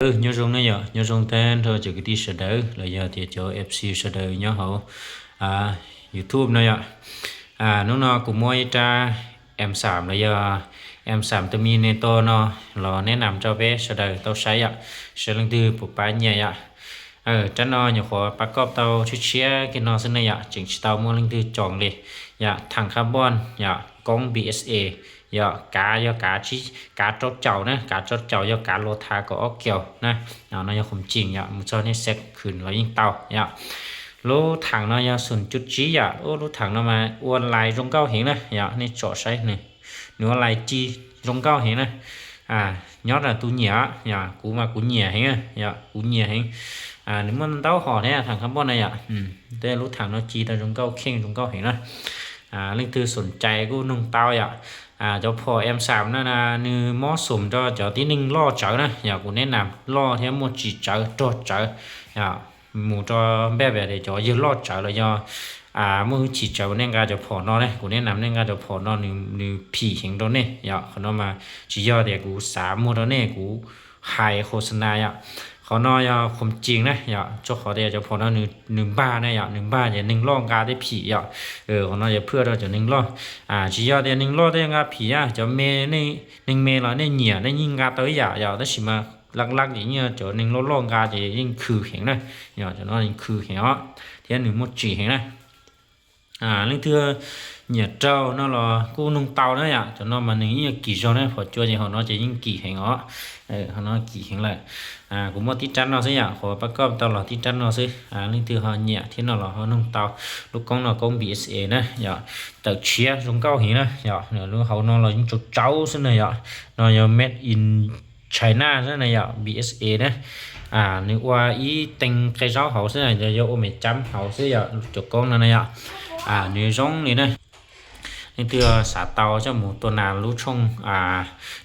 Nyob zoo na yom, nyob zoo tag nrho cov kwv tij sawv daws los yog tias cov F C sawv daws nyob hauv YouTube no yom. Hnub no kuv muab ib rab M xam los yog M xam Terminator no los neb nam rau peb sawv daws tau saib yom, saib leej twg puas pab nyiam yom. Rab no nyuam qhuav pab koj tau tshiab tshiab kiag no xwb ne yom, tseem tsis tau muaj leej twg coos li. Yom, thaj carbon yom, koob B S A yom, kav yog kav tsib, kav rau caum na, kav rau caum yog kav luag thav kaum ob kiaus na. No yog khoom ceem yom, mus txog nej xav khwv los yeej tau yom. Lub thaj no yog xoom cuv tsib yom, lub thaj no mas ua lais zoo nkauj heev na yom, nej tsom saib nws, nws ua lais ci zoo nkauj heev na. Nyob rau tus nyiam yom, kuv mas kuv nyiam heev yom, kuv nyiam heev. Nws muaj ntau hom thiab thaj carbon na yom, tej lub thaj no ci tau zoo nkauj kheej zoo nkauj heev na. Leej twg xoom cai kuj noog tau yom. Cov phom M xam no na, nws mob xoom rau cov tib neeg loj tsawv na yom, kuv neb nam loj thiab muaj tsim tsawv rog tsawv yom. Mus rau npaj tias cov yawg loj tsawv los yog muaj hwj chim tsawv nej nqa cov phom no ne, kuv neb nam nej nqa cov phom no, nws phim heev rau nej yom. Qhov no mas tsis yog tias kuv xav muag rau nej, kuv hais khos na yom. Qhov no yog khoom ceem na yom, rau qhov tias cov phom no nws npag na yom, nws npag ces neeg loj nqa tej phim yom. Qhov no yog phwj rau cov neeg loj. Tsis yog tias neeg loj tej nqa phim, cov me, neeg me los nej nyiam nej yeej nqa tau ib yam yom, tab sis mas laj laj ces yeej cov neeg loj loj nqa ces yeej khw heev na. Yog cov no yeej khw heev os, thiab nws muaj tsim heev na. Leej twg nyiam raug no los kuj noog tau na yom, cov no mas nws yeej kim zog na, phom cua ces hom no ces yeej kim heev os. Hom no kim heev lawm. Kuv muaj tib rab no xwb yom, qhuav pab koj tau los tib rab no xwb. Leej twg ho nyiam thiab no los ho noog tau. Lub koob no koob B S A na yom, tawm tshiab zoo nkauj heev na yom, lub hauv no los yeej tsau tsau xwb na yom. No yog made in China xwb na yom, B S A na. Nws ua ib tee qe zaub hauv xwb, yog ua me cab hauv xwb yom, cov koob no na yom. Nws zoo li na. Leej twg xav tau coj mus tua nas lub tshooj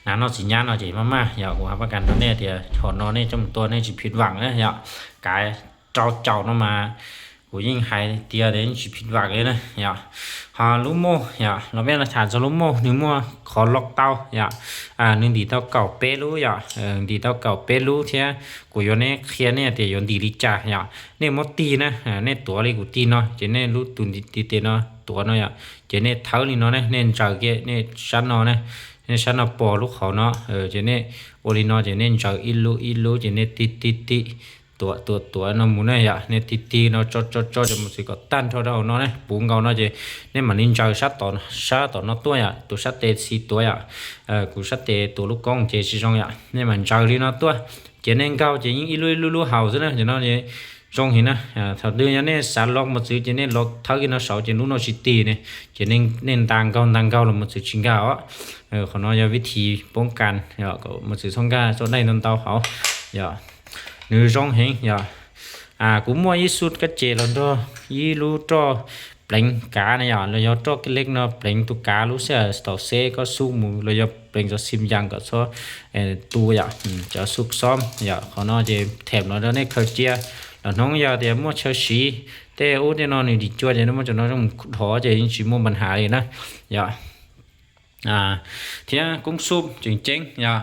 nas noj txiv nyab no ces maj maj yom, kuv hab pab kas rau nej tias hom no nej coj mus tua nej tsis phim vam na yom. Kav rau caum no mas kuv yeej hais tias yeej tsis phim vam li na yom. Ho lub moj yom, los peb tham txog lub moj, nws muaj qhov loj tau yom. Nws ntim tau kaum peb lub yom, ntim tau kaum peb lub thiab. Kuv yuav nej qhia nej tias yuav ntim li cas yom. Nej muab tig na, nej tuav li kuv tig no ces nej lub tus ntiv tes no tuav no yom, ces nej thawb li no ne, nej ntsaws kiag nej sab no ne, nej sab no pom lub qhov no, ces nej ua li no ces nej ntsaws ib lub ib lub ces nej tig tig tig, tuav tuav tuav no mus ne yom, nej tig tig no tso tso tso ces mus txwv kom tag nrho rau hauv no ne, puv nkaus no ces nej mam li ntsaws sab tom, sab tom no tuaj yom, tus sab tes txi tuav yom. Kuv sab tes tuav lub koob ces tsis zoo yom, nej mam ntsaws li no tuaj, ces nej nkaug ces yeej ib lub ib lub lub haus xwb na, ces no zoo heev na. Thaum twg yog nej xav los mus txwv ces nej los thawb kiag no saud ces lub no tsis tig ne, ces nej nta nkaug nta nkaug los mus txwv tsis nkag os. Qhov no yog vib thib poob kas, mus txwv txhob nkag txoj daim ntau ntau hauv yom. Nws zoo heev yom. Kuv muaj ib xub kab ces los nrog ib lub roj pleev kav na yom, los yog roj lej no pleev tus kav lub sij hawm thaum xeb koj xub mus los yog pleev cov xim yas kom txhob tu yom, cov xub xob yom. Qhov no ces them no rau nej khaws cia, los hnub yog tias muaj chaw siv tej ub tej no nws dim cua ces nej muab cov no dhov ces yeej tsis muaj npa nhav li na yom. Thiab koob xub tseem ceeb yom.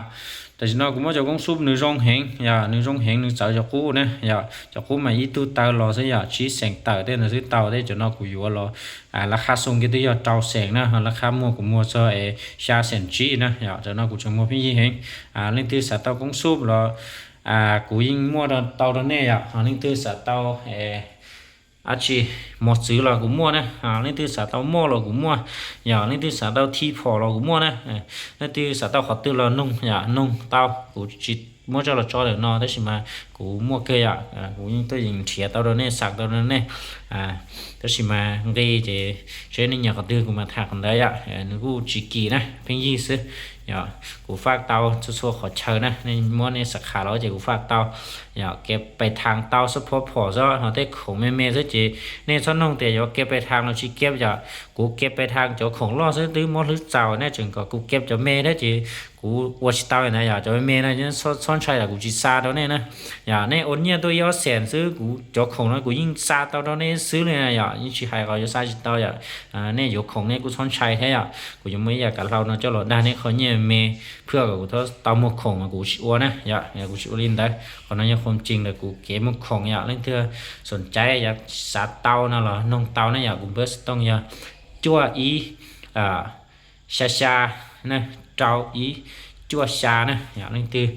Tam sim no kuv muab cov koob xub nws zoo heev yom, nws zoo heev nws txawv cov qub na yom. Cov qub mas ib tug taw los xwb yom, tsib xeem tawm tej no xwb tau, tej cov no kuv yuav los lab qhab xoo kiag twb yog rau xeem na, ho lab qhab muag kuv muag txog xya xeem tsib na yom. Cov no kuv tseem muag pheej yig heev. Leej twg xav tau koob xub los kuv yeej muaj tau rau nej yom, ho leej twg xav tau dab tsi mos txwv los kuv muaj na, leej twg xav tau moj los kuv muaj, yog leej twg xav tau thi phom los kuv muaj na, leej twg xav tau qhov twg los noog yom, noog tau, kuv tsis muab coj los tso ntawm no tab sis mas kuv muaj kawg yom, kuv yeej tuaj yeem nrhiav tau rau nej, xam tau rau nej. Tab sis mas nqi ces seb nej nyiam qhov twg kuv mam tham qhov ntawd yom, nws kuj tsis kim na, pheej yig xwb. Yog kuv faj tau txhua txhua qhov chaw na, nej muab nej xav khav los ces kuv faj tau. Yog kev pais thaav tau xab phob phom xwb, ho tej khoom me me xwb ces nej txhob noog tias yuav kev pais thaav los tsis kev yom. Kuv kem pes thaj cov khoom loj xwb twb muab hlwb txaus, nej tseem kom kuv kem cov me thiab ces kuv ua tsis tau li ntawd yom. Cov me me no txhob ntshai, kuv tsis xa rau nej na. Yog nej ua nyiaj tuaj ib ob xees xwb, kuv cov khoom no kuv yeej xa tau rau nej xwb li na yom, yeej tsis hais qhov yuav xa tsis tau yom. Nej yuav khoom nej kuj txhob ntshai thiab yom. Kuv yuav muaj ib yam kav hlau no coj los dag nej qhov nyiaj me, phwj kom kuv tau muag khoom mas kuv tsis ua na yom, kuv tsis ua li ntawd. Qhov no yog khoom tseem ntawm kuv kev muag khoom yom. Leej twg xoom caiv yuav xav tau no los noog tau ne yom. Kuv npawb xov tooj yog cuaj ib xya xya na, rau ib cuaj xya na yom. Leej twg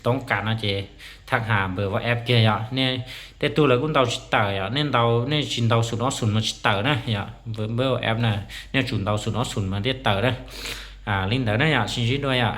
toob kas no ces thaj has npawb WhatsApp kiag yom. Nej tej tug lawv kuj ntaus tsis tawm yom, nej ntaus, nej tsis ntaus xum ob xum mas tsis tawm na yom. Npawb WhatsApp na, nej tsum ntaus xum ob xum mas thiaj tawm na. Li ntawd na yom, sib ntsib dua yom.